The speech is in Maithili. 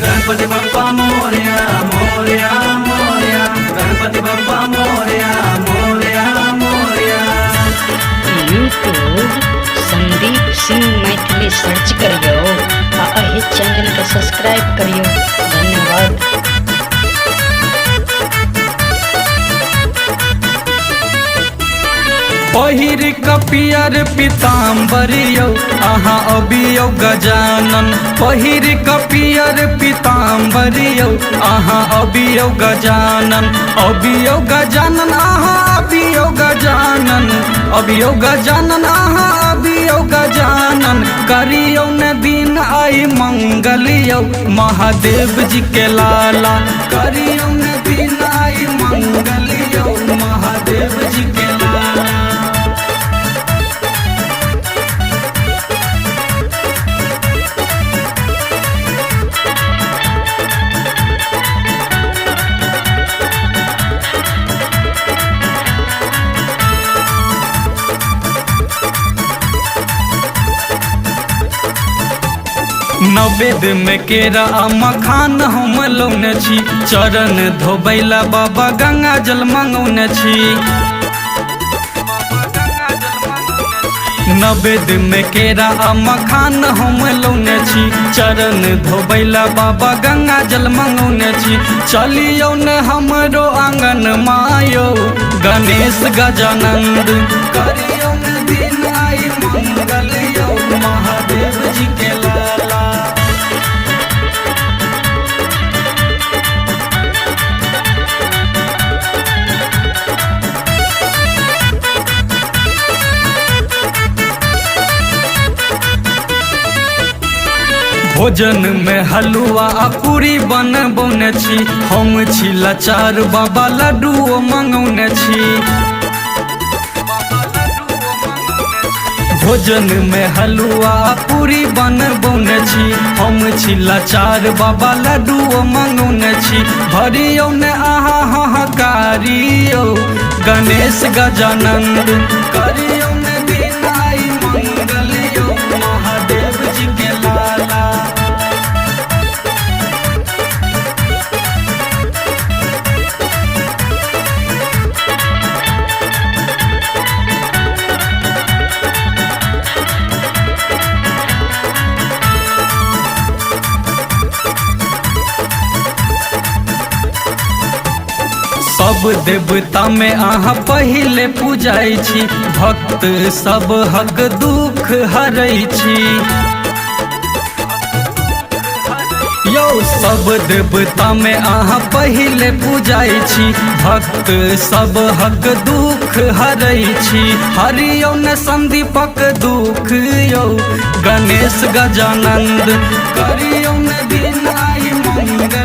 गणपति बप्पा मोरया, मोरया मोरया, गणपति बप्पा मोरया, मोरया मोरया। यूट्यूब संदीप सिंह मैथिली सर्च करियौ आ एहि चैनल के सब्सक्राइब करियौ। धन्यवाद। पहिर कपियर पीताम्बर यौ अहाँ अबियौ गजानन। पहिर कपियर पीताम्बर यौ अहाँ अबियौ गजानन। अबियौ गजानन अहाँ अबियौ गजानन। अबियौ गजानन अहाँ अबियौ गजानन। करियौ न दिन आई मंगल यौ महादेव जी के लाला। करियौ न दिन आई मंगल यौ महादेव जी के लाला। नवेद में केरा आ मखान हम लौने छी। चरण धोबैला बाबा गंगा जल मंगौने छी। नवेद में केरा आ मखान हम लौने छी। चरण धोबैला बाबा गंगा जल मंगौने छी। चलियौ ने हमरो आंगन मायो गणेश गजानंद। करियौ ने दिन आई मंगल यौ महादेव जी के लाला। भोजन में हलुआ आ पूरी बनबौने छी। हम छी लाचार बाबा लड्डूओ मंगौने छी। भोजन में हलुआ आ पूरी बनबौने छी। हम छी लाचार बाबा लड्डूओ मंगौने छी। भरियौ ने आहा हाहाकारियौ गणेश गजानंद। करियौ ने दिन आई मंगल यौ महादेव जी के लाला। सब देवता में अहाँ पहिले पूजाइ छी। भक्त सब हक दुख हरै छी। यौ सब देवता में अहाँ पहिले पूजाइ छी। भक्त सब हक दुख हरै छी। हरियौ ने संदीपक दुख यौ गणेश गजानंद। करियौ ने दिन आई मंगल